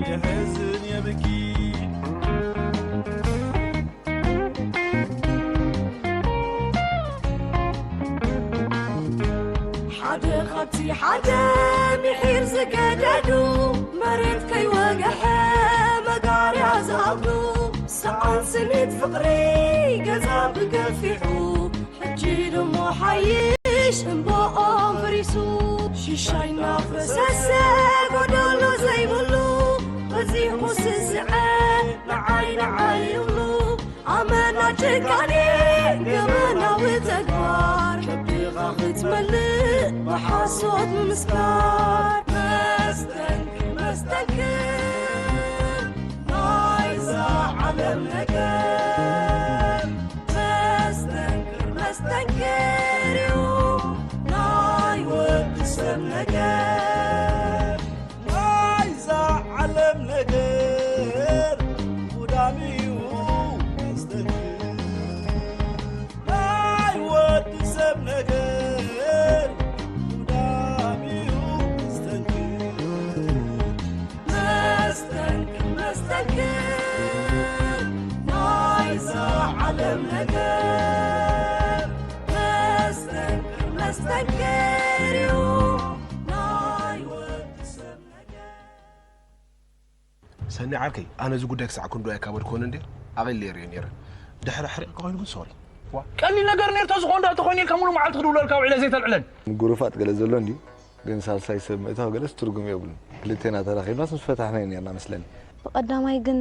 የሕዝን የብኪ። ሓደ ካብቲ ሓደ ምሒር ዝገደዱ፣ መሬት ከይወግሐ መጋርያ ዝኣብዱ፣ ሰኣን ስኒት ፍቕሪ ገዛ ብገፊሑ፣ ሕጂ ድሞ ሓይሽ እምባኦም ፈሪሱ፣ ሽሻይ እናፈሰሰ ጎደሎ ዘይብሉ፣ በዚሑ ስስዐ ንዓይ ንዓይ ይብሉ። ኣመና ጭካኔ ገበናዊ ተግባር፣ ከብድኻ ክትመልእ ብሓሶት ምምስካር። መስተንክር መስተንክር ናይዛ ዓለም ነገር፣ መስተንክር መስተንክር እዩ ናይ ወዲ ሰብ ነገር። ናይዛ ዓለም ነገር ጉዳም እዩ መስተንክር። ናይ ወዲ ሰብ ነገር ጉዳም እዩ መስተንክር። መስተንክር መስተንክር ናይዛ ዓለም ነገር። መስተንክር መስተንክር እዩ ናይ ወዲ ሰብ ነገር። ሰኒ ዓርከይ፣ ኣነ እዚ ጉዳይ ክሳዕ ክንዶ ኣይካበድክዎን እንድየ ኣቐሊለ እየ ርእየ ነይረ። ድሕሪ ኣሕሪቕካ ኮይኑ ግን ሶሪ። ቀሊል ነገር ነይሩ ተዝኾን ዶ ተኾይኑ ኢልካ ሙሉ መዓልቲ ክድውለልካ ውዒለ ዘይተልዕለን። ምጉርፋጥ ገለ ዘሎ እንድዩ፣ ግን ሳልሳይ ሰብ ምእታው ገለስ ትርጉም የብሉን። ክልቴና ተራኺብናስ ምስ ፈታሕናዮ ነይርና መስለኒ። ብቐዳማይ ግን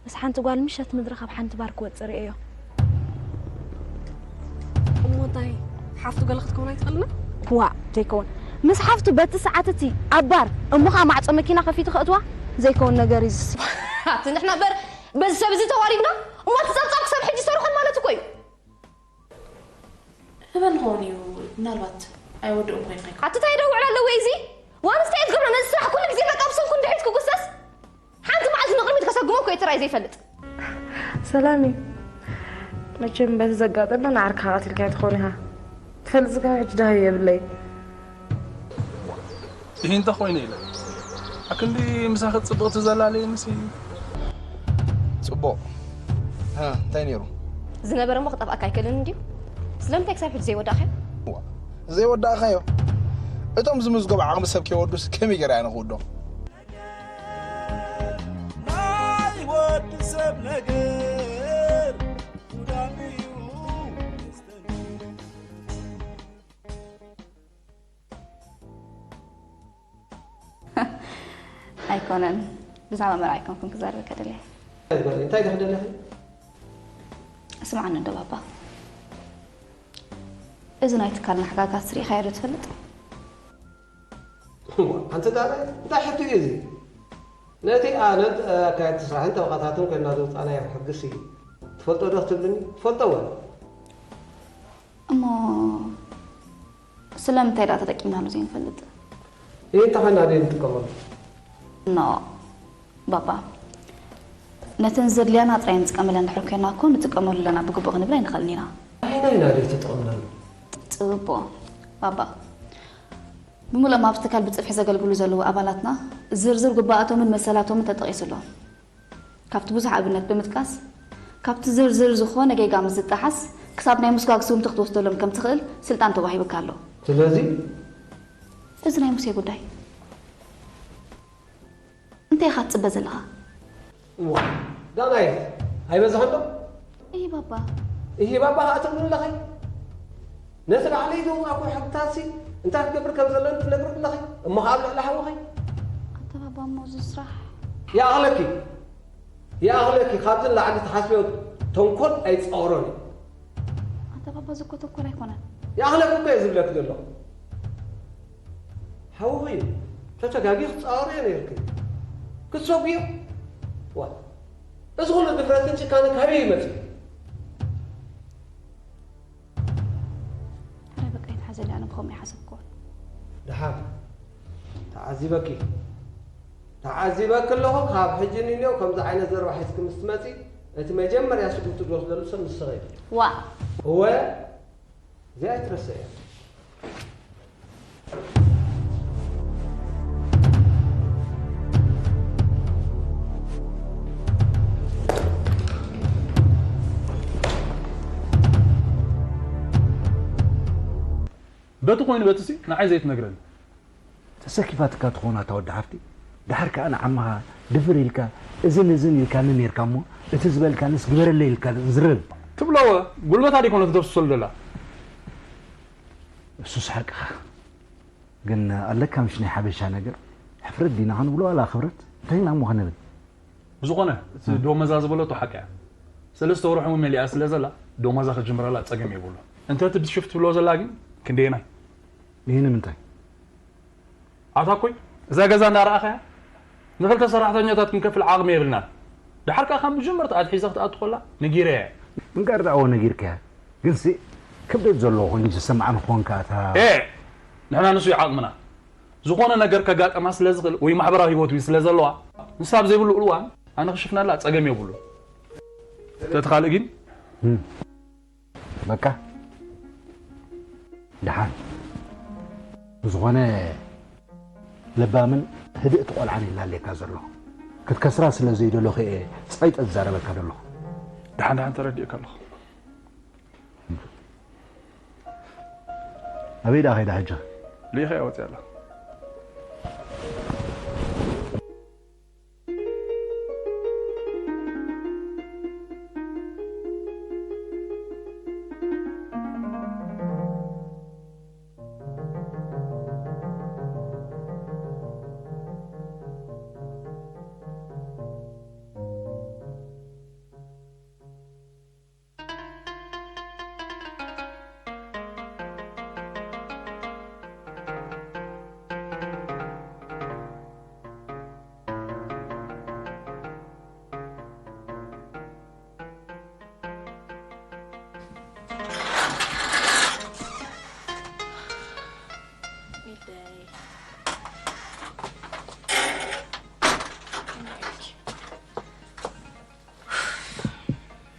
ምስ ሓንቲ ጓል ምሸት ምድሪ ካብ ሓንቲ ባር ክወጽእ ርእየዮ። እሞ እንታይ ሓፍቱ ገለ ክትከውን ኣይትኽእልን? ዋእ ዘይከውን ምስ ሓፍቱ በቲ ሰዓት እቲ ኣብ ባር እሞ ኸኣ ማዕጾ መኪና ከፊቱ ከእትዋ ዘይከውን ነገር እዩ ዝስ ኣቲ ንሕና እምበር በዚ ሰብ እዚ ተዋሪድና እሞ እቲ ጸብጻብ ክሳብ ሕጂ ይሰርሖን ማለት እኮ እዩ። እበል ንኸውን እዩ ምናልባት ኣይወድእን ኮይኑ ከይኮ ኣቲ እንታይ ደውዕል ኣለዎ እዚ ዋንስ እንታይ ትገብሮ ነዚ ስራሕ ኩሉ ግዜ በቃ ብሰንኩ እንድሕሪት ክጉሰስ ሓንቲ መዓልቲ ንቕድሚት ከሰግሞ እኮ እዩ ትራይ ዘይፈልጥ ሰላም እዩ መቸም በቲ ዘጋጠመ ንዓርካ ቀቲልካዮ ትኸውን ኢኻ ትፈልጥ ዝካ ሕጂ ዳሃዩ የብለይ ይህ እንተ ኾይነ ኢለ ኣክንዲ ምሳኺ ጽብቕቲ ዘላለየ ምስ እዩ ጽቡቕ ሃ እንታይ ነይሩ ዝነበረ እሞ ክጠፍኣካ ኣይክእልን እንድዩ ስለምንታይ ክሳብ ሕጂ ዘይወዳእኻዮ ዘይወዳእኻዮ እቶም ዝምዝገቡ ዓቕሚ ሰብ ከይወዱስ ከመይ ገይረ ኣነ ክውዶ ናይ ወዲ ሰብ ነገር ጉዳም እዩ ኣይኮነን ብዛዕባ መርዓ ኣይኮንኩን ክዛረበካ ደልየ እንታይ ዶ ክደለኺ ስምዓኒ እንዶ ባባ እዚ ናይ ትካልና ሕጋጋት ርኢኻዮ ዶ ትፈልጥ ኣንቲ ዳረ እንታይ ሕቶ እዩ እዚ ነቲ ኣነን ኣካየድቲ ስራሕን ጠበቃታትን ኮይና ዘውፃእናዮ ሕግስ እዩ ትፈልጦ ዶ ክትብልኒ ትፈልጦ ወ እሞ ስለምንታይ ደኣ ተጠቂምናሉ ዘይንፈልጥ ይህ እንተኾይና ደ ንጥቀመሉ ኖ ባባ ነተን ዘድልያና ጥራይ ንጥቀመለን ድሕር ኮይና እኮ ንጥቀመሉ ኣለና ብግቡእ ክንብል ኣይንኽእልን ኢና ኣይና ኢና ደ ተጠቕምናሉ ጽቡቕ ባባ ብምሉኦም ኣብዚ ትካል ብጽፍሒ ዘገልግሉ ዘለዉ ኣባላትና ዝርዝር ጉባኣቶምን መሰላቶምን ተጠቒሱ ኣሎ ካብቲ ብዙሕ ኣብነት ብምጥቃስ ካብቲ ዝርዝር ዝኾነ ጌጋ ምስ ዝጠሓስ ክሳብ ናይ ምስጓግ ስጉምቲ ክትወስደሎም ከም ትኽእል ስልጣን ተዋሂቡካ ኣሎ ስለዚ እዚ ናይ ሙሴ ጉዳይ እንታይ ኢኻ ትጽበ ዘለኻ ዋ ዳናይት ኣይበዛሕን ዶ እሂ ባባ እሂ ባባ ከዓ ትብሉ ኣለኺ ነቲ ላዕለይ ዘውፃእኩ ሕግታሲ እንታይ ክትገብር ከም ዘለኒ ትነግሩ ኣለኺ እሞ ከዓ ኣብ ልዕሊ ሓውኺ ኣንተ ባባ እሞ እዚ ስራሕ ይኣኽለኪ ይኣኽለኪ ካብዚ ንላዕሊ ትሓስብዮ ተንኮል ኣይፃወሮን እዩ ኣንተ ባባ እዚ እኮ ተንኮል ኣይኮነን ይኣኽለኪ እኮ እየ ዝብለኪ ዘለኹ ሓውኺ እዩ ተተጋጊ ክትፃወርዮ ነይርኪ ክትሰጉዮ ዋ እዚ ኩሉ ድፍረትን ጭካነ ካበይ ይመፅእ ኣረ በቃ ይትሓዘኒ ኣነ ብኸምኡ ይሓሰብክዎ ድሓን ተዓዚበኪ ተዓዚበኪ ኣለኹ ካብ ሕጂ ንንዮ ከምዚ ዓይነት ዘረባ ሒዝኪ ምስ ትመፂ እቲ መጀመርያ ስጉምቲ ዝወስደሉ ሰብ ንስኺ ዋ እወ እዚኣ ኣይትረስዕያ በቲ ኮይኑ በቲ ሲ ንዓይ ዘይትነግረኒ። ተሰኪፋትካ ትኾን ኣታ ወዲ ሓፍቲ። ድሓር ከኣ ንዓማኻ ድፍር ኢልካ እዝን እዝን ኢልካኒ ኔርካ እሞ፣ እቲ ዝበልካንስ ግበረለይ ኢልካ ዝርብ። ትብለወ ጉልበታ ደይኮነ ተፍስሰሉ ደላ። እሱስ ሓቅኻ። ግን ኣለካ ምሽ ናይ ሓበሻ ነገር፣ ሕፍረት ዲና ክንብሎ ዋላ ክብረት እንታይ ኢና እሞ ክንብል? ብዝኾነ እቲ ዶመዛ ዝበለቶ ሓቂ እያ። ሰለስተ ወርሑ እውን መሊኣ ስለ ዘላ ዶመዛ ክጅምረላ ጸገም የብሉ። እንተ እቲ ብሽፍት ትብሎ ዘላ ግን ክንደየናይ? ይህን ምንታይ? ኣታ ኮይ እዛ ገዛ እንዳረኣኸያ ንክልተ ሰራሕተኛታት ክንከፍል ዓቕሚ የብልናን። ድሓር ከኣ ካብ መጀመርታ ኣትሒዛ ክትኣቱ ከላ ነጊረያ እየ። እንቃር ደኣዎ ነጊርካያ። ግንሲ ክብደት ዘለዎ ኮይኑ ዝሰማዕ ንኾንካ እታ ኤ ንሕና ንሱ ይዓቕምና። ዝኾነ ነገር ከጋጠማ ስለ ዝኽእል ወይ ማሕበራዊ ህይወት እውን ስለ ዘለዋ ንሳ ኣብ ዘይብሉ እዋን ኣነ ክሽፍነላ ጸገም የብሉ። ተቲ ካልእ ግን በቃ ደሓን ዝኾነ ለባምን ህድእቲ ቆልዓን ይላለየካ ዘሎ ክትከስራ ስለ ዘይደለኹ እየ ጸይጠ ዝዛረበካ ዘለኹ። ደሓን ደሓን ተረዲእካ ኣለኹ። ኣበይ ደኣ ኸይዳ ሕጂ? ልኢኸ እያ ወፂኣ ኣላ።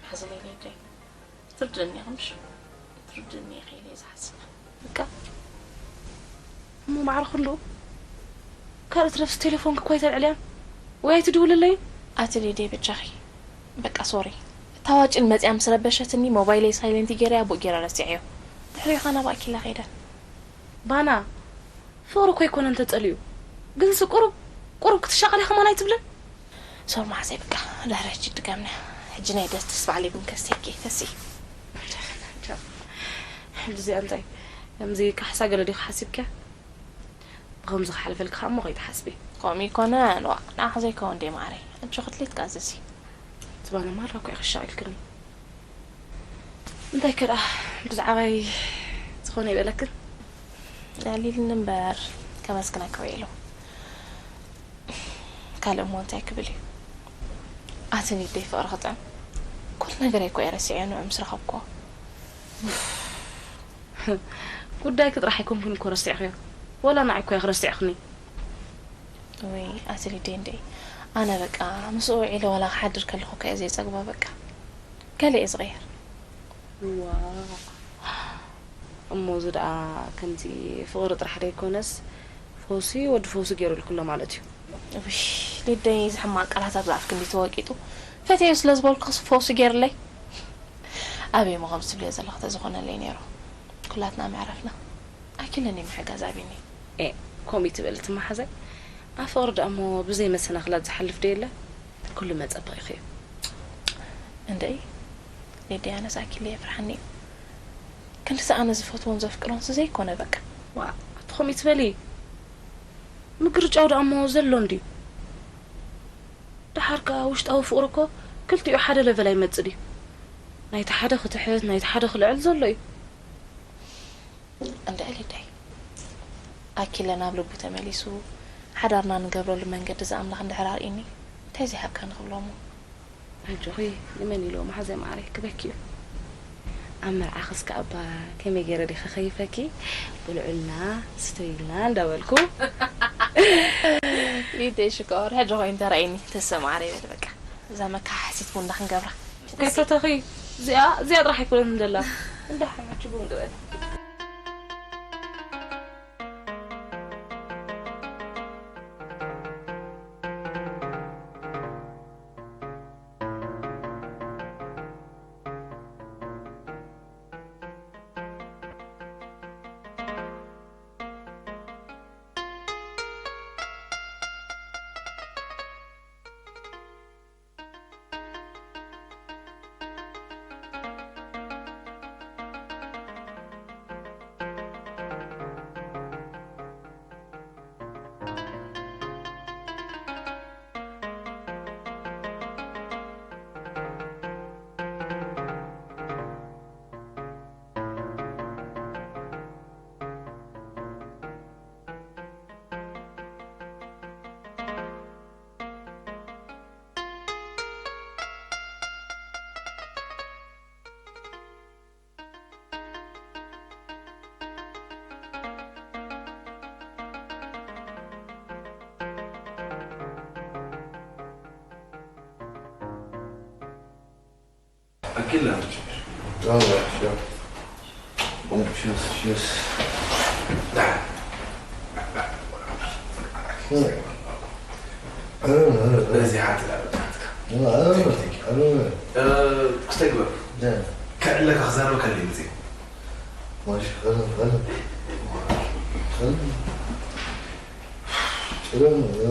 ሓዘለይ ሊደይ። ትርድእኒ ኢኺ ምሽ? ትርድእኒ ኢኺ ኢለ እየ ዝሓስብ። በቃ። እሞ ማዕረ ክንድኡ ካልኦት ነፍሲ ቴሌፎንኪ እኮ ኣይተልዕልያን ወይ ኣይትድውልለይን። ኣቲ ሊደይ በጃኺ። በቃ ሶሪ። እታ ዋጭል መፂኣ ምስ ረበሸትኒ ሞባይለይ ሳይለንት ገይረያ ቡእ ገይረ ረሲዐዮ። ድሕሪኡ ኸዓ ናብ ኣኪላ ከይደ። ባና ፍቕሪ እኮ ኣይኮነን ተጸሊኡ። ግንሲ ቁሩብ ቁሩብ ክትሻቐሊ ከማን ኣይትብልን? ሶሪ መሓዘይ በቃ ድሕሪ ሕጂ ድገምና። ሕጂ ናይ ደስትስ ባዕለይ እውን ከስተይኪ ተሲ። ሕጂ እዚኣ እንታይ ከምዚ ካሕሳ ገለ ዲኺ ሓሲብክያ? ብኸምዚ ክሓልፈልኪ ከኣ እሞ ከይትሓስቢ። ከምኡ ኣይኮነን ዋ ንዓኺ ዘይከውን ድየ ማዓረይ። ሕጂ ክትልይ ትቃዘዚ። ዝባነ ማራ እኮ ኢኺ ሻቒልክኒ። እንታይ ከ ደኣ ብዛዕባይ ዝኾነ ይበለክን? ኣሊልኒ እምበር ከመስግነኪ ውዒሉ። ካልእ እሞ እንታይ ክብል እዩ? ኣቲ ሊደይ ፍቕሪ ክጥዕም ኩሉ ነገረይ እኮ እየ ረሲዐዮ ንዑ ምስ ረኸብክዎ። ጉዳይኪ ጥራሕ ኣይኮንኩን እኮ ረሲዕክዮ። ወላ ንዓይ እኮ ኢኺ ረሲዕክኒ። ወይ ኣቲ ሊደይ እንዴ ኣነ በቃ ምስኡ ውዒለ ዋላ ክሓድር ከለኹ እኮ እየ ዘይጸግቦ በቃ። ገለ እየ ዝቕየር። ዋእ። እሞ እዚ ደኣ ከምዚ ፍቕሪ ጥራሕ ደይኮነስ ፈውሲ ወዲ ፈውሲ ገይሩልኪ ኣሎ ማለት እዩ። ውይ ሊደይ እዚ ሕማቕ ቃላት ኣብ ኣፍኪ እንድዩ ተወቂጡ። ፈትየዮ ስለ ዝበልኩኽስ ፈውሲ ገይርለይ። ኣበይ እሞ ከምዚ ትብልዮ ዘለኺ ተዝኾነለይ ነይሩ። ኩላትና ምዕራፍና። ኣኪለኒ ምሕጋዝ ኣብዩኒ። ኤእ፣ ከምኡ ትበሊ እቲ መሓዛይ። ኣብ ፍቕሪ ደኣ እሞ ብዘይ መሰናኽላት ዝሓልፍ ዶ የለ? ኩሉ መጸበቒኺ እዩ። እንደይ፣ ሊድያ ኣነስ ኣኪለ የፍርሓኒ እዩ። ክንድቲ ኣነ ዝፈትዎን ዘፍቅሮንስ ዘይኮነ በቃ። ዋእ፣ ኣቲ ከምኡ ትበሊ። ምግርጫው ደኣ እሞ ዘሎ እንድዩ። ደሓር ከኣ ውሽጣዊ ፍቕሪ እኮ ክልቲኡ ሓደ ለቨል ኣይመጽእ ድዩ? ናይቲ ሓደ ክትሕት፣ ናይቲ ሓደ ክልዕል ዘሎ እዩ። እንድዒ ሊደይ፣ ኣኪለ ናብ ልቡ ተመሊሱ ሓዳርና ንገብረሉ መንገዲ እዚ ኣምላኽ እንድሕር ኣርእዩኒ እንታይ ዘይሃብካኒ ክብሎ እሞ። ኣጆኺ ንመን ኢልዎ መሓዘይ መዓረይ ክበኪ እዩ። ኣብ መርዓኽስ ከኣ እባ ከመይ ገይረ ድየ ከኸይፈኪ ብልዑልና ስተዩልና እንዳበልኩ። ሊደይ ሽኮር ሕጂ ኮይኑ ተራእይኒ ተሰማዕረ ይበል በቃ። እዛ መካሓሲት ቡና ክንገብራ። ከይፈተኺ እዚኣ እዚኣ ጥራሕ ኣይኮነትን ደላ። እንዳ ሓመች ቡን ግበል። ኣኪላ اه شوف شوف شوف በዚ ሓንቲ ክስተግበር ክዕለካ ክዛረበካ ደይ መፅእ ماشي خلنا خلنا خلنا خلنا يا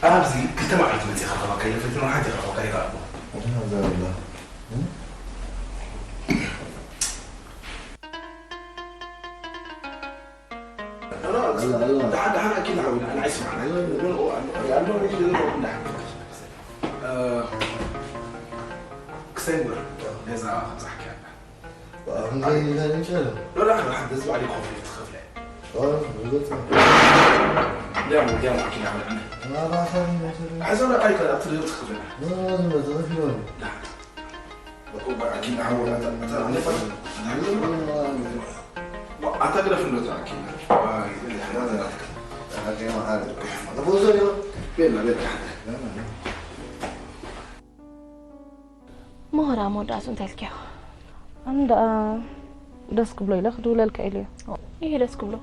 ኣብዚ ክልተ መዓልቲ መፅእ ከረኸባ ከይለፈት ሓንቲ ከረኸባ ከይረኣቦ لا لا لا ክሰግር ገዛ ክብዛሕኪ ኣላ أهم شيء لا ننشغل لا لا لا بس بعد يكون في تخفله خلاص بالضبط لا مو جامع كنا عملنا ما بعرف أنا مثلا حسنا قايت لا تريد تخفله ما لازم أتغفل لا بقول بقى كنا عمل أتغفل أتغفل أتغفل أتغفل أتغفل بوزر بيلا بيلا ምህራ መወዳእቱ እንታይ ኢልክዮ? ኣነ ደኣ ደስ ክብሎ ኢለ ክድውለልካ ኢለዮ። ይሄ ደስ ክብሎ።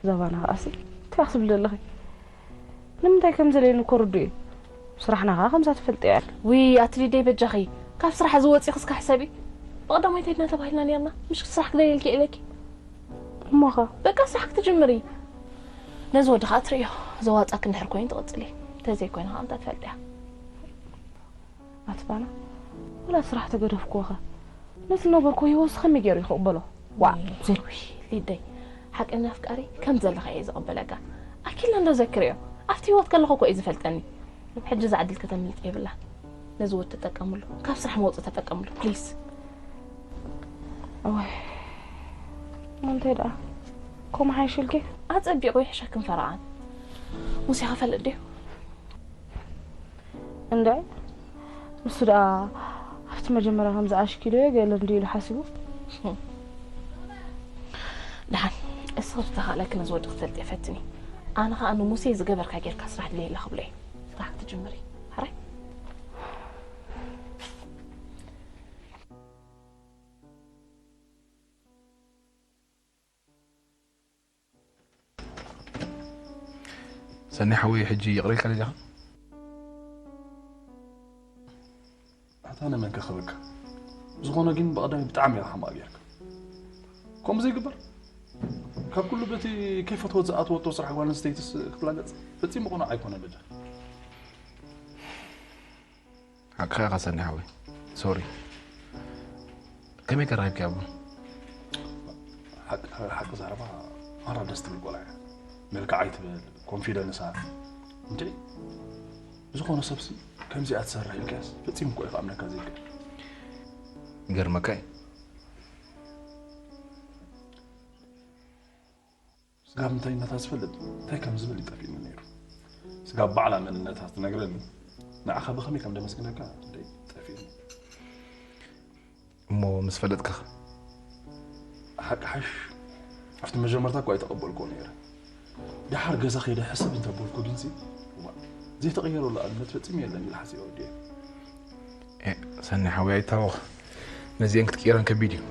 ዛባና ከኣሲ እንታይ ክትብሊ ዘለኺ? ንምንታይ ከም ዘለኒ እኮ ርዱእ እዩ። ስራሕና ከኣ ከምዛ ትፈልጥያ ኢኺ። ውይ ኣቲ ሊደይ በጃኺ ካብ ስራሕ እዚ ወፂኺ እስከ ሕሰቢ። ብቐዳማይ እንታይ ድና ተባሂልና ነርና? ምሽ ስራሕ ክደልየልኪ ኢለኪ። እሞኸ? በቃ ስራሕ ክትጅምሪ። ነዚ ወዲ ከኣ ትርእዮ። ዘዋፃኪ እንድሕር ኮይኑ ትቕፅሊ። እንተዘይኮይኑ ከኣ እንታይ ትፈልጥያ። ኣትባና ወላ ስራሕ ተገደፍክዎኸ ነቲ ነበርኮ ህይወትስ ከመይ ገይሩ ይኽቕበሎ ዋዕ ዘልዊ ሊደይ ሓቀኛ ኣፍቃሪ ከም ዘለኻ እየ ዝቕበለካ ኣኪልና እንዶ ዘክርዮ ኣብቲ ህይወት ከለኹ እኮ እዩ ዝፈልጠኒ ሕጂ እዛ ዕድል ከተምልጥ የብላ ነዚ ወድ ተጠቀምሉ ካብ ስራሕ መውፅእ ተጠቀምሉ ፕሊስ እዋይ እንታይ ደኣ ከምኡ ሓይሽልኪ ኣጸቢቑ ይሕሸክን ፈረቓን ሙሴ ኸፈልጥ ድዩ እንድዒ ንሱ ደኣ ኣብቲ መጀመርያ ከም ዝኣሽኪሉዮ ገለ እንድዩ ኢሉ ሓሲቡ። ደሓን እስኺ ብዝተኻእለኪ ነዚ ወዲ ክትፈልጥዮ ፈትኒ። ኣነ ኸኣ ንሙሴ ዝገበርካ ጌርካ ስራሕ ድልየለ ክብሎ እየ። ስራሕ ክትጅምሪ። ሕራይ። ሰኒ ሓወይ ሕጂ ይቕረ ኢልካ ዲኻ? ኣታ ንመን ከኽብካ? ዝኾነ ግን ብቐዳሚ ብጣዕሚ ኢኻ ሓማቕ ጌርካ። ከምኡ ዘይግበር? ካብ ኩሉ በቲ ከይፈትወት ዝኣተወቶ ስራሕ ጓል ኣንስተይትስ ክትላገጽ ፈጺሙ ቅኑዕ ኣይኮነን በጃ። ሓቅኻ ኢኻ ሰኒ ሓወይ ሶሪ ከመይ ከራኺብኪያ እሞ ሓቂ ሓቂ ዛረባ ማራ ደስ ትብል ቆልዓ እያ መልክዓ ኣይትበል ኮንፊደንሳ እንድዒ ዝኾነ ሰብሲ ከምዚኣ ትሰርሕ ኢልካያስ ፈጺሙ እኮ እዩ ከኣምነካ ዘይክእል ይገርመካ እዩ ስጋብ እንታይነታ ዝፈልጥ እንታይ ከም ዝብል ይጠፊእኒ ነይሩ። ስጋብ ባዕላ መንነታ ትነግረኒ ንዓኻ ብኸመይ ከም ደመስግነካ ደይ ጠፊእኒ። እሞ ምስ ፈለጥካ ኸ? ሓቂ ሓሽ ኣብቲ መጀመርታ እኳ ኣይተቐበልክዎ ነይረ። ደሓር ገዛ ከይደ ሕስብ እንተበልኩ ግንሲ እዋእ ዘይተቐየረሉ ኣብነት ፈጺሙ የለን ኢለ ሓሲበ ወዲኤ። ኤእ ሰኒ ሓወይ ኣይታወኽ ነዚአን ክትቅይረን ከቢድ እዩ።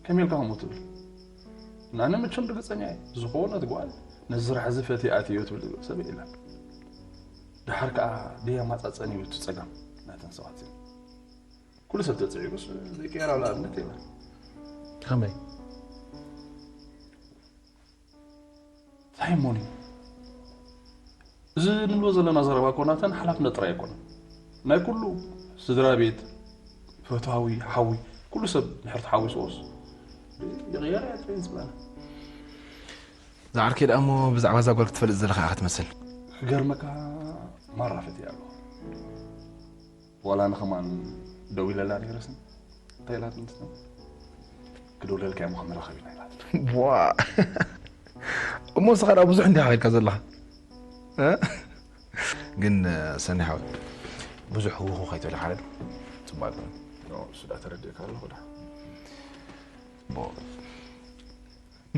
ከመይ ኢልካ ከምኡ ትብል? ኣነ መቸም ርግጸኛ እየ ዝኾነት ጓል ነዚ ስራሕ እዚ ፈትየኣትዮ ትብል ሰብ የላን። ደሓር ከኣ ደያማጻጸን እዩ እቲ ጸገም ናተን ሰባት እዚኣን። ኩሉ ሰብ ተጽዒሩስ ዘይቅየራሉ ኣብነት የለን። ከመይ? እንታይ እሞኒ? እዚ ንብሎ ዘለና ዘረባ እኮ ናተን ሓላፍነት ጥራይ ኣይኮነን። ናይ ኩሉ ስድራ ቤት፣ ፈታዊ፣ ሓዊ፣ ኩሉ ሰብ ድሕር ተሓዊስዎስ ይቕየር እያ ትበይን ዝብላና። ዝዓርከይ ደኣ እሞ ብዛዕባ እዛ ጓል ክትፈልጥ ዘለኻ ኢኻ ትመስል። ክገርመካ ማራ ፈትያ ኣለኹ። ዋላ ንኸማን ደው ኢለላ ነይረስን እንታይ ኢላትኒ ትስነ ክደውለልካ እሞ ክንራኸብ ኢና ኢላት ዋ እሞ ንስኻ ደኣ ብዙሕ እንዲኻ ከድካ ዘለኻ እ? ግን ሰኒ ሓወይ ብዙሕ ህውኹ ከይትብል ሓረድ ፅባል እሱ ዳ ተረዲእካ ኣለኹ ዳ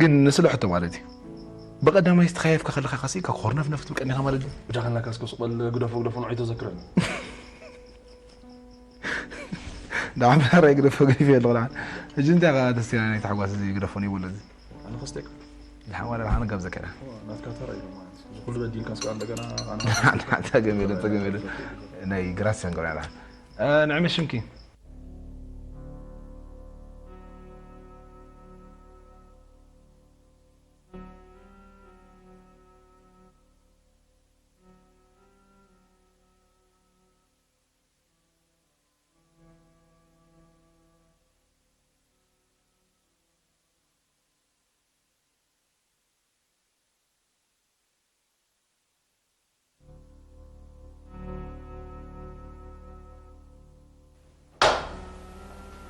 ግን ንስለ ሕቶ ማለት እዩ ብቐዳማይ ዝተኸያይፍካ ከለኻ ካሲ ካብ ኮርነፍ ነፍት ቀኒኻ ማለት ድዩ? ብጃኻና ካስኮ ስቕ በል፣ ግደፎ ግደፎ ንዑ ኣይተዘክረኒ። ደሓን ብናራይ ግደፎ ገዲፈ ኣለኹ ደሓን። ሕጂ እንታይ ኸኣ ተስቲና ናይ ታሕጓስ እዚ ግደፎ ንይብሉ እዚ? ኣነ ኸስቴክ። ደሓን ዋላ ደሓን ጋብዘካ ኢና። ናትካ ተራ እዩ ማለት። እዚ ኩሉ በዲልካ እስከ እንደገና ኣነ ሓንታ ገሜለ፣ ተገሜለ። ናይ ግራት ሰንገራ ደሓን። እ፣ ንዕመ ሽምኪ።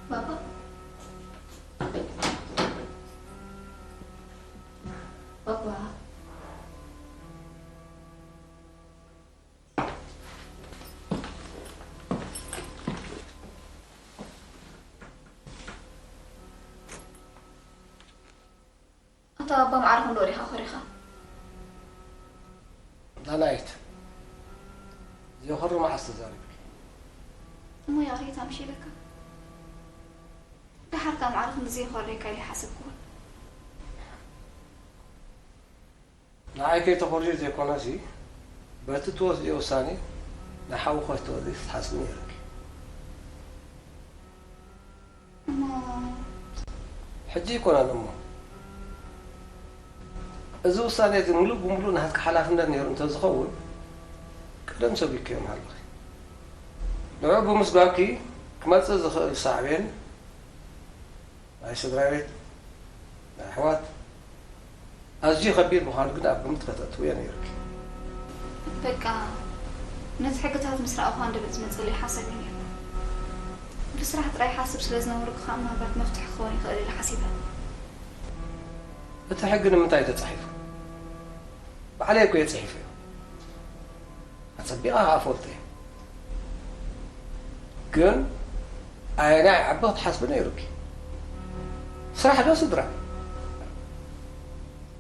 ባባ። ባባ። ኣታ ኣባ ማዕረ ክንዶ ዲኻ ኮሪኻ? ዳናይት፣ ዘይኮሪ መዓስ ተዛሪብኪ? እሞ ይቕሬታ ምሽ ኢለካ። ደሓር ካብ ማዕረ ክንዲ ዘይኮረካ ኢለ ሓሰብኩ እውን። ንዓይ ከይተኾርዩ ዘይኮነሲ፣ በቲ ትወስድዮ ውሳኔ ንሓዊ ከይትወስዲ ክትሓስቢ ነይርኪ። እሞ ሕጂ ኣይኮነን እሞ። እዚ ውሳኔ እዚ ሙሉእ ብሙሉእ ናትኪ ሓላፍነት ነይሩ እንተዝኸውን፣ ቀደም ሰጒግክዮ ምሃለኺ። ንዕኡ ብምስጓግኪ ክመጽእ ዝኽእል ሳዕቤን ናይ ስድራ ቤት፣ ናይ ኣሕዋት፣ ኣዝዩ ከቢድ ምዃኑ ግን ኣብ ግምት ከተእትውዮ ነይሩኪ። በቃ፣ ነዚ ሕግታት ምስ ረኣኹ ሃንደበት ዝመጸለይ ሓሳብ እዩ ነይሩ። ብስራሕ ጥራይ ሓስብ ስለ ዝነበርኩ ከኣ ምናልባት መፍትሒ ክኸውን ይኽእል ኢለ ሓሲበ። እቲ ሕጊ ንምንታይ እዩ ተጻሒፉ? ባዕለይ እኮ እየ ጽሒፈዮ። ኣጸቢቐ ከኣ እፈልጦ እየ። ግን ኣየናይ ዓቢ ክትሓስቢ ነይሩኪ? ስራሕ ዶ ስድራ?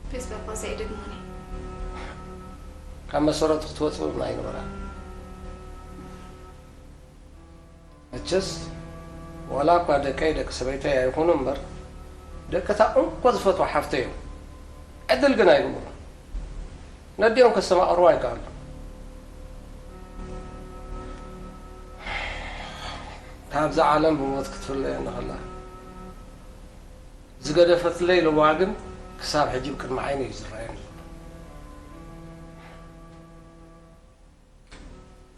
ፕሊስ በባ ዘይደግሞኒ። ካብ መሰረቱ ክትወጽእ እውን ኣይነበራን። መቸስ ዋላ እኳ ደቀይ ደቂ ሰበይተይ ኣይኹኑ እምበር፣ ደቂ እታ እንኮ ዝፈትዋ ሓፍተይ እዮም። ዕድል ግን ኣይግበሩን። ነዲኦም ከስተማቕርዋ ኣይከኣሉን። ካብዛ ዓለም ብሞት ክትፍለየኒ ከላ ዝገደፈትለይ ለዋ ግን ክሳብ ሕጂ ብቅድሚ ዓይነይ እዩ ዝረኣየኒ ዘሎ።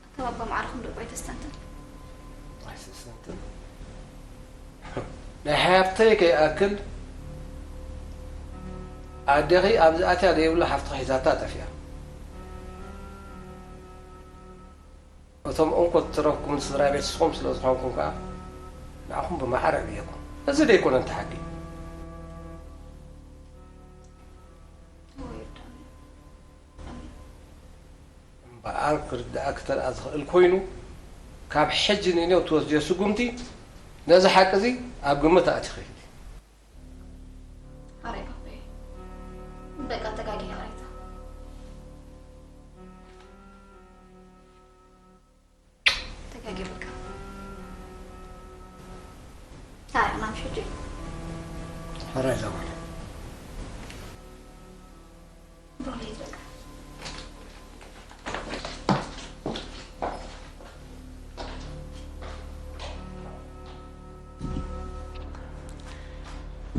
ኣከባቢ ማዕርኹም ዶ እኳ ኣይተስተንትን? ኣይተስተንትን? ናይ ሓብተይ ከይኣክል ኣዴኺ ኣብዚ ኣትያ ዘይብሉ ሓፍትኺ ሒዛታ ጠፊኣ። እቶም እንኮ እትረፍኩም ስድራ ቤት ንስኹም ስለ ዝኾንኩም ከኣ ንዓኹም ብማዕረ ኣብየኩም። እዚ ደይኮነ እንተ ሓቂ? እወ ይርዳእኒ። እምበኣር ክርድኣኪ ተደኣ ዝኽእል ኮይኑ፣ ካብ ሕጂ ንኔው እትወስድዮ ስጉምቲ ነዚ ሓቂ እዚ ኣብ ግምት ኣእቲኺ ሂቢ። ኣረ ባባየ፣ በቃ ተጋጊ ይቕሬታ። ተጋጊ በቃ። ኣረ ናምሽ ሕጂ። ሕራይ ዘበለ። ብሩኽ ለይቲ በቃ።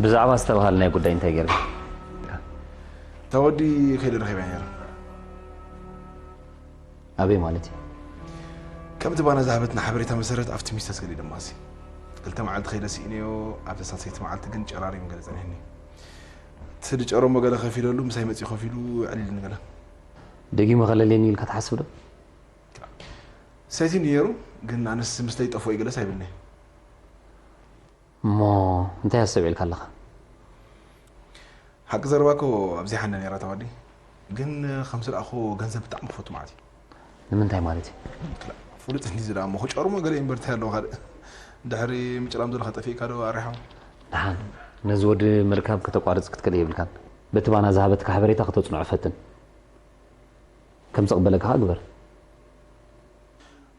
ብዛዕባ ዝተባሃልናዮ ጉዳይ እንታይ ገይርካ? እታ ወዲ ከይደ ረኺበ ነይረ። ኣበይ ማለት እዩ? ከምቲ ባና ዝሃበትና ሓበሬታ መሰረት ኣብቲ ሚስተስ ገሊደማሲ ክልተ መዓልቲ ከይደ ስኢነዮ። ኣብታ ሳልሰይቲ መዓልቲ ግን ጨራሪሙ ገለ ጸኒሕኒ። እቲ ዝጨረሞ ገለ ከፊለሉ ምሳይ መጺኡ ከፊሉ ዕልል ንገለ። ደጊሙ ከለልየኒ ኢልካ ትሓስብ ዶ? ሰይቲ ነይሩ፣ ግን ኣነስ ምስለይ ጠፍኦ ይግለስ ኣይብልን'የ። እሞ እንታይ ኣስተብዒልካ ኣለኻ? ሓቂ ዘረባ እኮ ኣብዚሓ እንዳ ነይራ እታ ወዲ። ግን ከም ዝረኣኹዎ ገንዘብ ብጣዕሚ ክፈቱ ማለት እዩ። ንምንታይ ማለት እዩ? ክላ-፣ ፍሉጥ እንዲ ዝዳ እሞ ክጨርሞ ገለ እምበር እንታይ ኣለዎ ካልእ? ድሕሪ ምጭራም ዘለኻ ጠፊእካ ዶ ኣሪሓ? ደሓን፣ ነዚ ወዲ ምርካብ ከተቋርጽ ክትክእል የብልካን። በቲ ባና ዝሃበትካ ሓበሬታ ክተጽንዖ ፈትን። ከም ዝቕበለካ ከኣ ግበር።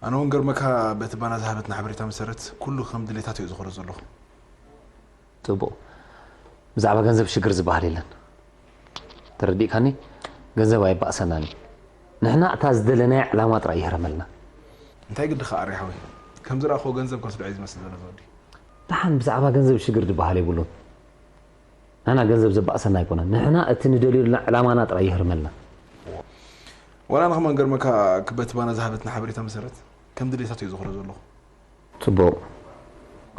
ኣነ እውን ገርመካ በቲ ባና ዝሃበትና ሓበሬታ መሰረት ኩሉ ከም ድሌታት እዩ ዝኾዶ ዘለኹ። ጽቡቕ። ብዛዕባ ገንዘብ ሽግር ዝበሃል የለን። ተረዲእካኒ? ገንዘብ ኣይባእሰናን እዩ። ንሕና እታ ዝደለናያ ዕላማ ጥራይ ይህረመልና። እንታይ ግዲ ከኣ ኣርያ ሓወይ፣ ከም ዝረኣኽዎ ገንዘብ ከስድዖ እዩ ዝመስል ዘሎ ዝወዲ። ደሓን ብዛዕባ ገንዘብ ሽግር ዝበሃል የብሉን። ንሕና ገንዘብ ዘባእሰና ኣይኮነን። ንሕና እቲ ንደልዮ ዘለና ዕላማና ጥራይ ይህርመልና። ዋላ ንኸማን ገርመካ ክበቲ ባና ዝሃበትና ሓበሬታ መሰረት ከም ድሌታት እዩ ዝኾዶ ዘለኹ። ጽቡቕ።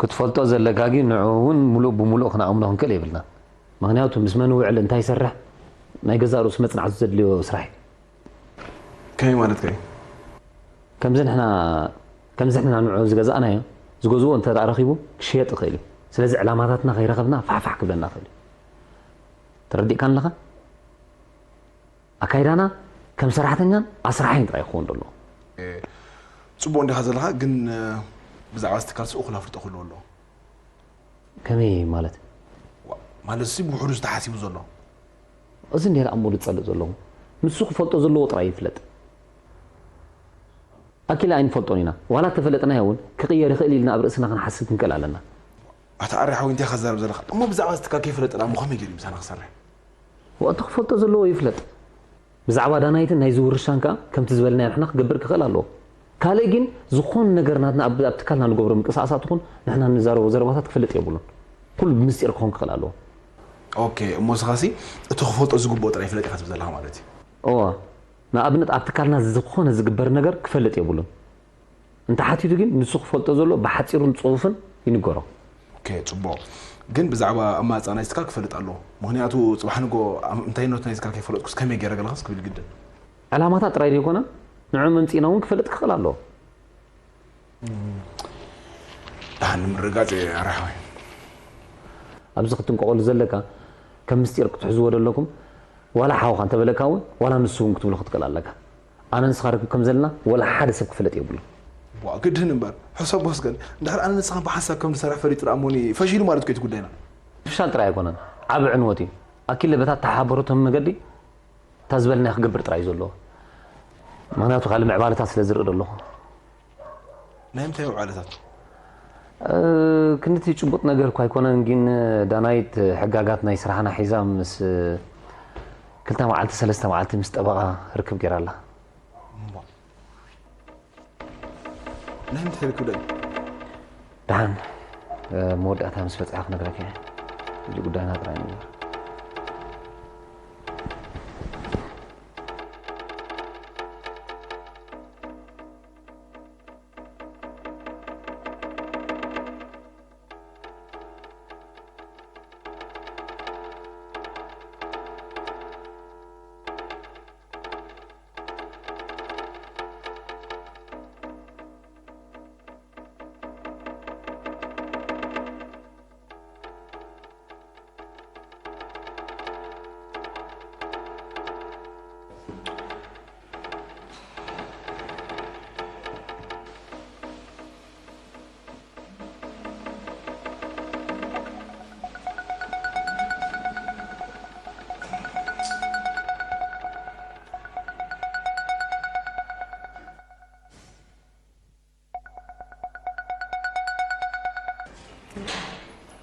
ክትፈልጦ ዘለካ ግን ንዕኡ እውን ምሉእ ብምሉእ ክንኣምኖ ክንክእል የብልና። ምኽንያቱ ምስ መን ውዕል እንታይ ይሰርሕ ናይ ገዛእ ርእሱ መጽናዕቲ ዘድልዮ ስራሕ እዩ። ከመይ ማለትካ እዩ? ከምዚ ንሕና ከምዚ ንሕና ንዕኡ ዝገዛእናዮ ዝገዝኦ እንተ ደኣ ረኺቡ ክሽየጥ ይኽእል እዩ። ስለዚ ዕላማታትና ከይረኸብና ፋሕፋሕ ክብለና ይኽእል እዩ። ተረዲእካኒ ኣለኻ? ኣካይዳና ከም ሰራሕተኛን ኣስራሓይን ጥራይ ክኸውን ዘለዎ። ጽቡቕ እንዲኻ ዘለኻ፣ ግን ብዛዕባ እዚ ትካል ስኡ ክላ ፍልጦ ክህልዎ ኣለዎ። ከመይ ማለት? ማለት ሲ ብውሕዱ ዝተሓሲቡ ዘሎ። እዚ እንዲያ ደኣ እሞ ዝጸልእ ዘለኹ። ንሱ ክፈልጦ ዘለዎ ጥራይ ይፍለጥ። ኣኪለ ኣይንፈልጦን ኢና። ዋላ እተፈለጥናዮ እውን ክቕየር ይኽእል ኢልና ኣብ ርእስና ክንሓስብ ክንክእል ኣለና። ኣታ ኣርያ ሓወይ እንታይ ኢኻ ትዛረብ ዘለኻ? እሞ ብዛዕባ እዚ ትካል ከይፈለጠ ደኣ እሞ ከመይ ገይሩ እዩ ምሳና ክሰርሕ? ዋእ እቲ ክፈልጦ ዘለዎ ይፍለጥ። ብዛዕባ ዳናይትን ናይዚ ውርሻን ከኣ ከምቲ ዝበልናዮ ንሕና ክገብር ክኽእል ኣለዎ። ካልእ ግን ዝኾነ ነገር ናትና ኣብ ኣብ ትካልና ንገብሮ ምንቅስቓሳት ይኹን ንሕና ንዛረቦ ዘረባታት ክፈልጥ የብሉን። ኩሉ ብምስጢር ክኾን ክኽእል ኣለዎ። ኦኬ እሞ ንስኻሲ እቲ ክፈልጦ ዝግብኦ ጥራይ ይፍለጥ ኢኻ ትብል ዘለኻ ማለት እዩ። እወ ንኣብነት ኣብ ትካልና ዝኾነ ዝግበር ነገር ክፈልጥ የብሉን። እንተሓቲቱ ግን ንሱ ክፈልጦ ዘሎ ብሓጺሩን ጽሑፍን ይንገሮ። ኦኬ ጽቡቕ። ግን ብዛዕባ ኣማጻ ናይ ትካል ክፈልጥ ኣለዎ። ምኽንያቱ ጽባሕ ንጎ እንታይነቱ ናይ ትካል ከይፈለጥኩስ ከመይ ገይረ ገለኸስ ክብል ይግድን። ዕላማታት ጥራይ ዘይኮነ ንዕኡ መምጺእና እውን ክፈልጥ ክኽእል ኣለዎ። ደሓን ንምርግጋጽ ኣራሕዋይ። ኣብዚ ክትጥንቀቐሉ ዘለካ ከም ምስጢር ክትሕዝዎ ዘለኩም ዋላ ሓውኻ እንተበለካ እውን ዋላ ንሱ እውን ክትብሎ ክትክእል ኣለካ። ኣነ ንስኻ ርክብ ከም ዘለና ወላ ሓደ ሰብ ክፍለጥ የብሉን። ዋእ ግድን እምበር ሕሰቦ እስከ እንድሕር ኣነ ንስኻን ብሓንሳብ ከም ንሰርሕ ፈሊጡ ደኣ እሞኒ ፈሺሉ ማለት እኮ እዩ እቲ ጉዳይና። ምፍሻል ጥራይ ኣይኮነን ዓቢ ዕንወት እዩ። ኣኪለ በታ እተሓባበረቶ መገዲ እታ ዝበልናያ ክገብር ጥራይ እዩ ዘለዎ። ምኽንያቱ ካልእ ምዕባለታት ስለ ዝርኢ ዘለኹ። ናይ ምንታይ ምዕባለታት? ክንድቲ ጭቡጥ ነገር እኳ ኣይኮነን ግን ዳናይት ሕጋጋት ናይ ስራሕና ሒዛ ምስ ክልተ መዓልቲ ሰለስተ መዓልቲ ምስ ጠበቓ ርክብ ገይራ ኣላ። ናይ ምንታይ ርክብ ደኣ እዩ? ደሓን መወዳእታ ምስ በጽሐ ክነግረካ እየ። እዚ ጉዳይና ጥራይ ንግበር።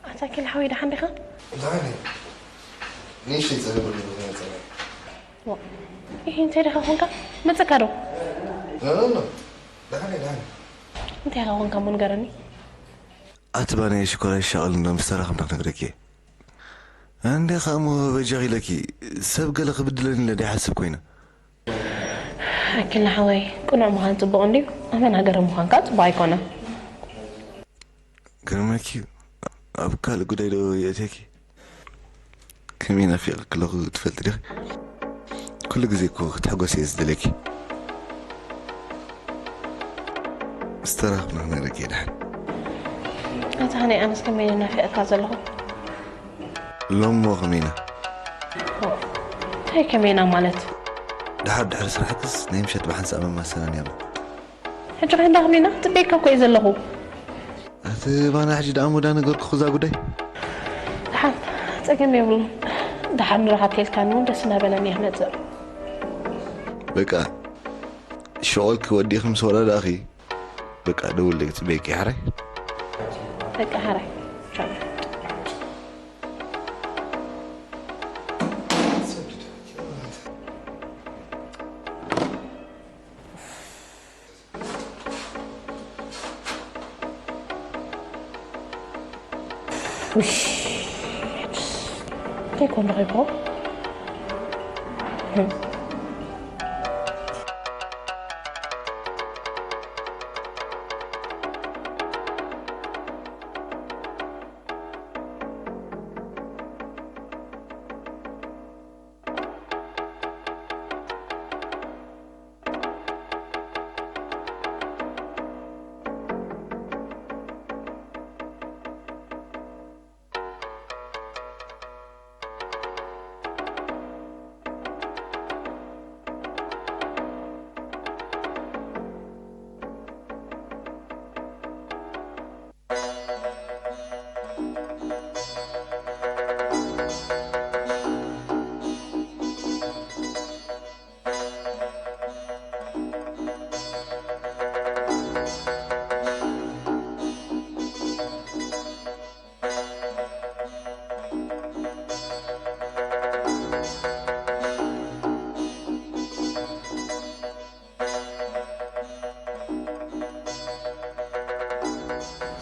ኣታ ኪል ሓወይ ደሓን ዲኻ? ደሓን እየ። ንእሽተይ ጸገም ኣለዎ፣ ገና ጸገም። ዋ፣ ይሄ እንታይ ዲኻ ኾንካ? መጸካ ዶ? ኖ፣ ኖ፣ ኖ። ደሓን እየ፣ ደሓን እየ። እንታይ ዲኻ ኾንካ እሞ ንገረኒ። ኣቲ ባናየ ሽኮር ኣይሻቐል እንዶ ምስ ተራኸብና ክነግረኪ እየ። እንዴ ኸኣ እሞ በጃኺ ኢለኪ፣ ሰብ ገለ ክብድለኒ ኢለ ደይሓስብ ኮይነ። ኣኪለ ሓወይ፣ ቅኑዕ ምዃን ጽቡቕ እንድዩ፣ ኣመናገሪ ምዃን ከኣ ጽቡቕ ኣይኮነን። ግርመኪ፣ ኣብ ካልእ ጉዳይ ዶ የእትየኪ? ከመይ ናፊቐኪ ኣለኹ ትፈልጢ ዲኺ? ኩሉ ግዜ እኮ ክትሕጎሲ እየ ዝደልየኪ። ዝተራኽብና ክነግረኪ እየ ደሓን። ኣታ ሃኒ፣ ኣነስ ከመይ ናፊቐካ ዘለኹ። ሎሚ እሞ ከመይና? እንታይ ከመይና ማለት? ደሓር ድሕሪ ስራሕክስ ናይ ምሸት ብሓንሳእ መማሰና ነይርና። ሕጂ ከ እንዳ ከመይና? ጽበየካ እኮ እየ ዘለኹ። ኣቲ ባና ሕጂ ደኣ እሞ ዳ ነገርኩኺ እዛ ጉዳይ። ደሓን፣ ጸገም የብሉን። ደሓር ንራኻ ተልካኒ እውን ደስ እናበለኒ እየ ክመፅእ። በቃ ሸቆልኪ ወዲኺ ምስ ወረዳኺ በቃ ደውለይ ክፅበየኪ ሓራይ። በቃ ሓራይ ቻው። እንታይ ኮን ረኺብኩም?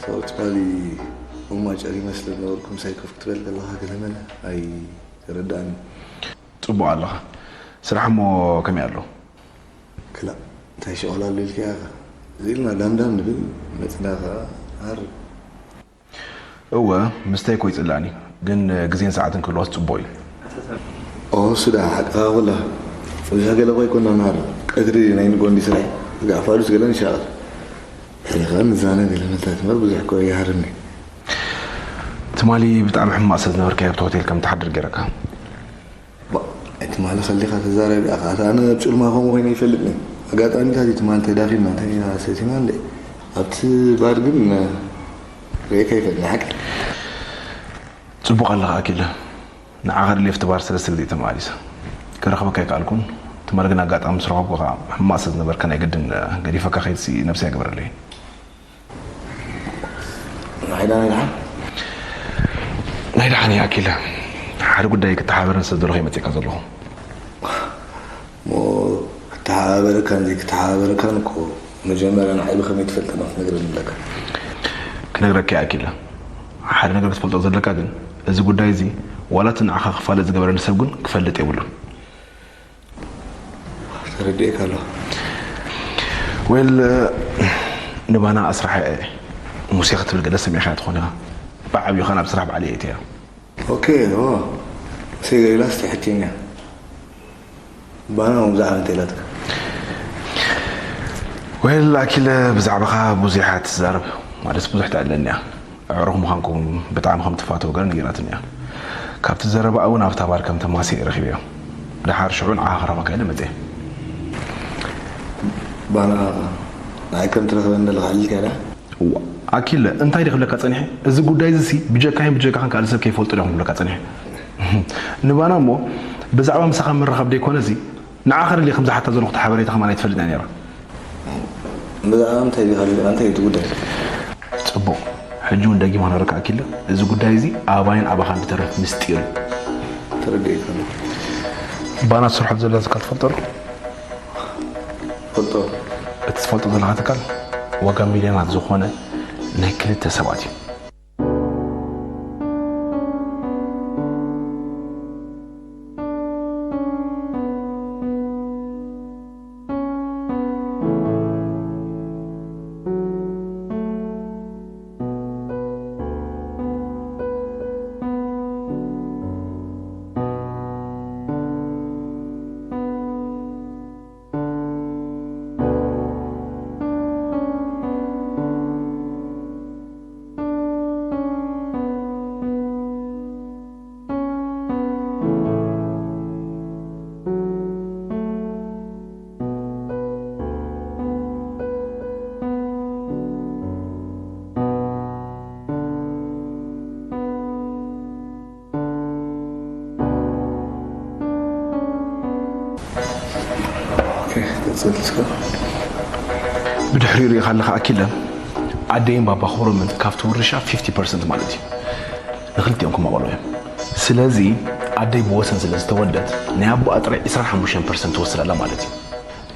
ሰው ትባሊ እማ ጨር ይመስል ነበርኩም ሳይኮፍ ክትበል ከለኻ ገለመለ ኣይተረዳእኒ። ጽቡቕ ኣለኻ። ስራሕ እሞ ከመይ ኣሎ? ክላእ እንታይ ሸቕላ ኣሎ ኢልካ ኢኻ። እዚ ኢልና ዳምዳም ንብል መፅና ከዓ ሃር እወ ምስተይ እኮ ይፅላእኒ፣ ግን ግዜን ሰዓትን ክህልዋስ ፅቡቕ እዩ። ኦ እሱ ደኣ ሓቅኻ ኩላ። እዛ ገለ እኮ ኣይኮና ናር ቀትሪ ናይ ንጎ እንዲ ስራሕ ጋዕፋሉስ ገለ ንሻቐል። ሕሪኻ ንዛነ ገለ መልታት እምበር ብዙሕ እኮ ኣይሃርኒ። ትማሊ ብጣዕሚ ሕማቕ ስለ ዝነበርካዮ ኣብቲ ሆቴል ከም ትሓድር ገይረካ። ባ እቲ ማለ ከሊኻ ተዛረብ ኢኻ ኣታ ኣነ ኣብ ጭልማ ከምኡ ኮይነ ይፈልጥኒ። ኣጋጣሚታት እቲ ማል ተዳኺምና እንታይ ኢና ሰቲና እንደ ኣብቲ ባር ግን ርእየካ ይፈልጥኒ ሓቂ። ጽቡቕ ኣለኻ ኣኪለ። ንዓኻ ድሌ ኣብቲ ባር ሰለስተ ግዜ ተመላሊሰ። ክረኽበካ ኣይከኣልኩን። ትማሊ ግን ኣጋጣሚ ምስ ረኸብኩኻ ሕማቕ ስለ ዝነበርካ ናይ ግድን ገዲፈካ ከይድሲ ነብሰይ ኣይግበረለይን። ንዓይ ዳ ናይ ደሓን ናይ ደሓን እያ ኣኪለ። ሓደ ጉዳይ ክተሓበረን ስለ ዘለኹ እየ መጺእካ ዘለኹ። እሞ ክተሓባበረካን ዘይክተሓባበረካን እኮ መጀመርያ ንዓይ ብኸመይ ትፈልጠና ክትነግረኒ ኣለካ። ክነግረካ እየ ኣኪለ። ሓደ ነገር ክትፈልጦ ዘለካ ግን እዚ ጉዳይ እዚ ዋላ እቲ ንዓኻ ክፋለጥ ዝገበረኒ ሰብ ግን ክፈልጥ የብሉን። ተረዲኤካ ኣለኹ። ዌል ንባና ኣስራሐ ሙሴ ክትብል ገለ ሰሚዕካ ትኾን ኢኻ። ብዓብዩኻ ናብ ስራሕ ባዕለይ እየ እትያ። ኦኬ ኦ ሙሴ ገሊላ ስቲ ሕቲኛ ባና ብዛዕባ እንታይ ኢላትካ? ዌል ኣኪለ ብዛዕባኻ ብዙሕ እያ ትዛረብ ማለት ብዙሕ ትዕለኒ እያ። ኣዕሩኽ ምዃንኩም ብጣዕሚ ከም ትፋተው ገለ ነጊራትኒ እያ። ካብቲ ዘረባኣ እውን ኣብታ ባር ከም ተማስየ ረኺበዮ። ደሓር ሽዑ ንዓኻ ክረኽበካ ኢለ መፅየ። ባና ንዓይ ከም ትረኽበኒ ዘለኻ ኣዕሊልካ ኢላ? እዋ ኣኪለ እንታይ ድየ ክብለካ ፀኒሐ? እዚ ጉዳይ እዚ ሲ ብጀካይን ብጀካኻን ካልእ ሰብ ከይፈልጦ ድየ ክብለካ ፀኒሐ? ንባና እሞ ብዛዕባ ምሳኻ ምርኻብ ደይኮነ እዚ ንዓኻ ድልየ ከም ዝሓታ ዘለኹ እቲ ሓበሬታ ከማን ኣይትፈልጥን እያ ነይራ። ብዛዕባ እንታይ ዲኻ ሪኢኻ እንታይ እዩ እቲ ጉዳይ? ጽቡቕ። ሕጂ እውን ደጊም ክነግረካ ኣኪለ፣ እዚ ጉዳይ እዚ ኣባይን ኣባኻን ዝተረፍ ምስጢር እዩ። ተረዲኤካ ኣለኹ። ባና ትሰርሖ ዘላ ትካል ትፈልጦ ዶ? ፈልጦ። እቲ ትፈልጦ ዘለኻ ትካል ዋጋ ሚልዮናት ዝኾነ ናይ ክልተ ሰባት እዩ። ብድሕሪኡ ሪኢኻ ኣለኻ ኣኪለ፣ ኣደይን ባባ ክብሮምን ካብቲ ውርሻ ፊፍቲ ፐርሰንት ማለት እዩ ንክልቲኦም ክመቐሉ እዮም። ስለዚ ኣደይ ብወሰን ስለ ዝተወልደት ናይ ኣቦኣ ጥራይ ዕስራን ሓሙሽተን ፐርሰንት ትወስድ ኣላ ማለት እዩ።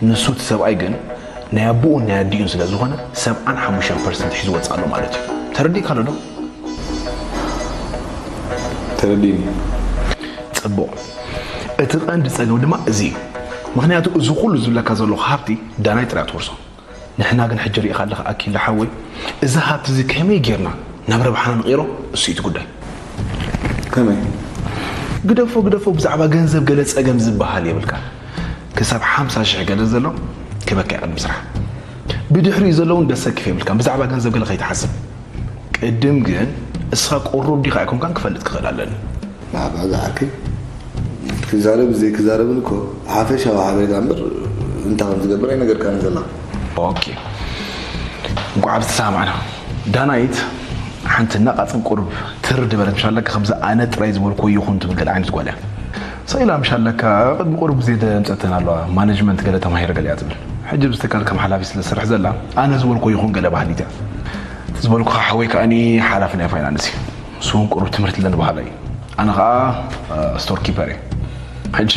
ንሱ እቲ ሰብኣይ ግን ናይ ኣቦኡን ናይ ኣዲኡን ስለ ዝኾነ ሰብዓን ሓሙሽተን ፐርሰንት ሒዙ ወፅእ ኣሎ ማለት እዩ። ተረዲእካ ኣሎ ዶ? ተረዲኒ። ፅቡቕ። እቲ ቀንዲ ፀገም ድማ እዚ እዩ። ምክንያቱ እዚ ኩሉ ዝብለካ ዘለኹ ሃብቲ ዳናይ ጥራይ ትወርሶ። ንሕና ግን ሕጂ ሪኢኻ ኣለኻ ኣኪለ ሓወይ፣ እዚ ሃብቲ እዚ ከመይ ጌርና ናብ ረብሓና ንቕይሮ እሱ እዩ እቲ ጉዳይ። ከመይ? ግደፎ ግደፎ፣ ብዛዕባ ገንዘብ ገለ ፀገም ዝበሃል የብልካ። ክሳብ ሓምሳ ሽሕ ገለ ዘሎ ክበካ ቅድሚ ስራሕ። ብድሕሪኡ ዘለውን ደሰክፍ የብልካ። ብዛዕባ ገንዘብ ገለ ከይትሓስብ። ቅድም ግን እስኻ ቁሩብ ዲኻ ኣይኮንካን ክፈልጥ ክኽእል ኣለኒ። ናባዛ ዓርከይ ክዛረብ ዘይክዛረብን እኮ ሓፈሻዊ ሓበሬታ እምበር እንታይ ከም ዝገብር ኣይነገርካን ዘላ። ኦኬ፣ እንኳዕ ኣብ ዝተሰማማዕና። ዳናይት ሓንቲ ነቓጽን ቁሩብ ትር ዝበለት ምሻለካ፣ ከምዚ ኣነ ጥራይ ዝበልኮ ይኹን ትብል ገለ ዓይነት ጓል እያ። ሰኢላ ምሻለካ ቅድሚ ቁሩብ ግዜ ደምፀተን ኣለዋ፣ ማኔጅመንት ገለ ተማሂረ ገለ እያ ትብል። ሕጂ ብዝትካል ከም ሓላፊ ስለ ትሰርሕ ዘላ ኣነ ዝበልኮ ይኹን ገለ ባህሊት እያ። ዝበልኩኻ ሓወይ ከኣኒ ሓላፊ ናይ ፋይናንስ እዩ። ንሱ እውን ቁሩብ ትምህርቲ ኣለኒ በሃላይ እዩ። ኣነ ኸዓ ስቶር ኪፐር እየ። ሕጂ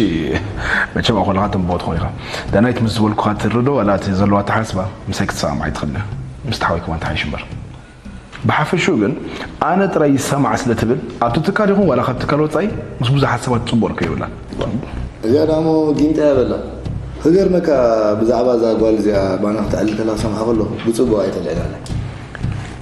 መቸም ኣብ ከለኻ ተንብቦ ትኾን ኢኻ። ዳናይት ምስ ዝበልኩኻ ትርዶ ዋላ እቲ ዘለዋ ኣተሓስባ ምሳይ ክትሰማማዕ ኣይትኽእልን እያ። ምስ ተሓወይ ከማን ተሓይሽ እምበር። ብሓፈሽኡ ግን ኣነ ጥራይ ይሰማዕ ስለ ትብል ኣብቲ ትካል ይኹን ዋላ ካብ ትካል ወፃኢ ምስ ብዙሓት ሰባት ፅቡቕ ርክብ የብላን። እዚኣ ዳሞ ጊንጣ እያ በላ። ክገርመካ ብዛዕባ እዛ ጓል እዚኣ ባና ክትዕልል ከላ ክሰምዓ ከለኹ ብፅቡቕ ኣይተልዕላላ።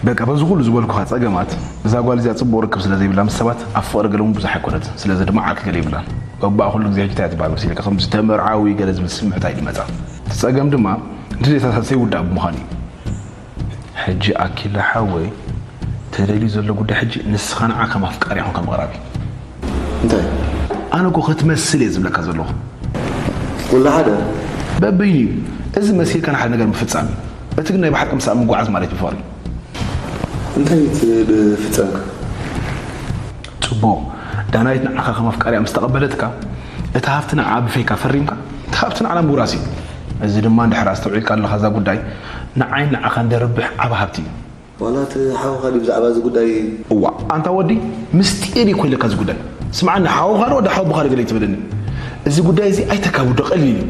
በቃ በዚ ኩሉ ዝበልኩኻ ጸገማት እዛ ጓል እዚኣ ጽቡቕ ርክብ ስለ ዘይብላ ምስ ሰባት ኣብ ፍቕሪ ገለ እውን ብዙሕ ኣይኮነትን። ስለዚ ድማ ዓርኪ ገለ ይብላን። በባኣ ኩሉ ግዜ ሕጂ እንታይ እያ ትበሃል መሲልካ ከምዚ ተመርዓዊ ገለ ዝብል ስምዕታ እዩ ዝመጻ። እቲ ጸገም ድማ ድሌታታ ዘይውዳእ ብምዃኑ እዩ። ሕጂ ኣኪለ ሓወይ ተደልዩ ዘሎ ጉዳይ ሕጂ ንስኻ ንዓ ከም ኣፍቃሪ ይኹን ከም ኣቕራቢ እንታይ ኣነ እኮ ክትመስል እየ ዝብለካ ዘለኹ። ኩሉ ሓደ በበይኑ እዩ። እዚ መሲልካ ንሓደ ነገር ምፍጻም እዩ። እቲ ግን ናይ ብሓቂ ምሳኣ ምጉዓዝ ማለት እዩ ፍቕሪ። እንታይ ትብል ፍጸምካ? ጽቡቕ። ዳናይት ንዓኻ ከም ኣፍቃሪኣ ምስ ተቐበለትካ፣ እቲ ሃብቲ ንዓኣ ብፌካ ፈሪምካ፣ እቲ ሃብቲ ንዓና ምውራስ እዩ። እዚ ድማ እንድሕር ኣስተውዒልካ ኣለኻ እዛ ጉዳይ ንዓይን ንዓኻን ደርብሕ ዓቢ ሃብቲ እዩ። ዋላ እቲ ሓውኻ ድዩ ብዛዕባ እዚ ጉዳይ? እዋ ኣንታ ወዲ ምስጢር እዩ ኮይለካ እዚ ጉዳይ። ስምዓኒ ሓውኻ ዶ ወዲ ሓውቦኻ ዶ ገለ ኣይትበለኒ። እዚ ጉዳይ እዚ ኣይተካብዶ ቀሊል እዩ።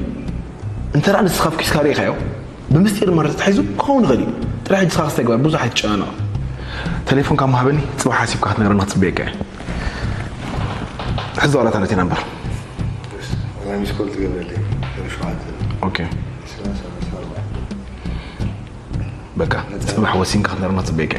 እንተ ደኣ ንስኻ ኣብ ኪስካ ርኢኻዮ ብምስጢር ድማ ተታሒዙ ክኸውን ይኽእል እዩ። ጥራሕ ሕጂ ስኻ ክስታይ ግበር ብዙሕ ኣይትጨናነቕ። ተሌፎንካ እሞ ሃበኒ ጽባሕ ሓሲብካ ክትነግረኒ ክጽበየካ እየ። ሕዚ ዋላ እታ ነቲና እምበር። ዋላ ሚስኮል ትገብረለይ። ዜሮ ሸውዓተ። ኦኬ። በቃ ጽባሕ ወሲንካ ክትነርና ጽበይቀ።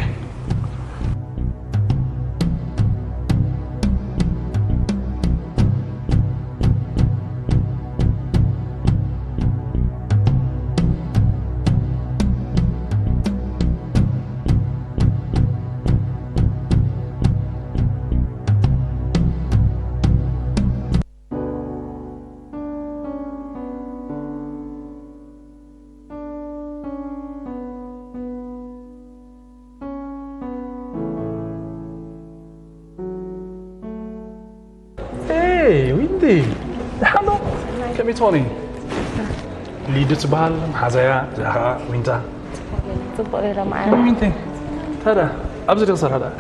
Hey, Windy! Hallo! Kan vi ta din? Lidu ትበሃል መሓዛያ እዚኣ ከዓ ዊንታ። ጽቡቕ ጌረ መዓረ። ዊንቲ፣ ታዲያ ኣብዚ ዶ ክሰርሕ ደኣ?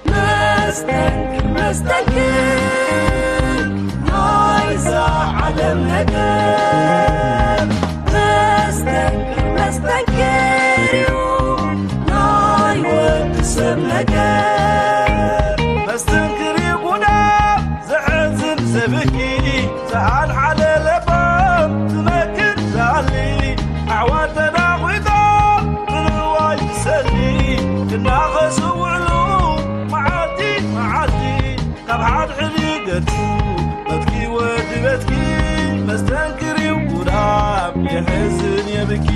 መስተንክር መስተንክር ናይዛ ዓለም ነገር መስተንክር መስተንክር እዩ ናይ ወዲ ሰብ ነገር መስተንክር እዩ ጉዳ ዘሕዝን ዘብኪ ዝሓልሓለ ለባም ዝመክር ዝኣሊ ኣሕዋት ተዳኺቶም ምንዋይ ዝሰሊ ክናኸሱ ውዕሉ መዓልቲ መዓልቲ ካብ ሓድሕድ ይገድፉ በትኪ ወዲ በትኪ መስተንክር እዩ ጉዳም የሕዝን የብኪ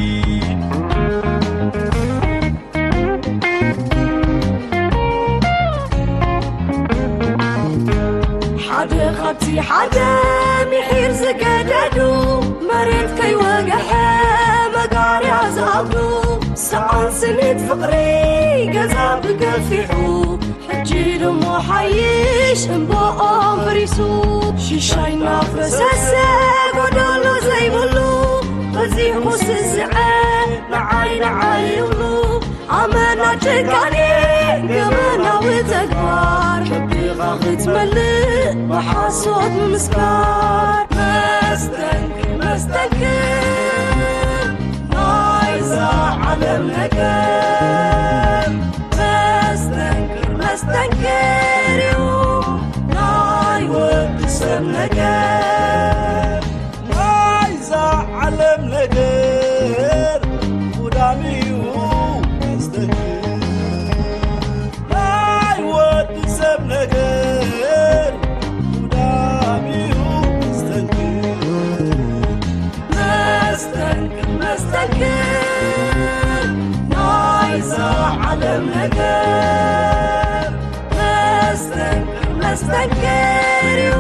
ኣብቲ ሓደ ምሒር ዝገደዱ፣ መሬት ከይወግሐ መጋርያ ዝኣብዱ፣ ሰኣን ስኒት ፍቕሪ ገዛ ብገፊሑ፣ ሕጂ ድሞ ሓይሽ እምባኦም ፈሪሱ። ሽሻይ እናፈሰሰ ጎደሎ ዘይብሉ፣ በዚሑ ስስዐ ንዓይ ንዓይ ይብሉ። ኣመና ጭካኔ ገበናዊ ተግባር፣ ልብኻ ክትመልእ ብሓሶት ምምስካር። መስተንክር መስተንክር ናይዛ ዓለም ነገር፣ መስተንክር መስተንክር እዩ ናይ ወዲ ሰብ ነገር። ናይዛ ዓለም ነገር ጉዳም እዩ መስተንክር። ናይ ወዲ ሰብ ነገር ጉዳም እዩ መስተንክር። መስተንክር መስተንክር ናይዛ ዓለም ነገር፣ መስተንክር መስተንክር እዩ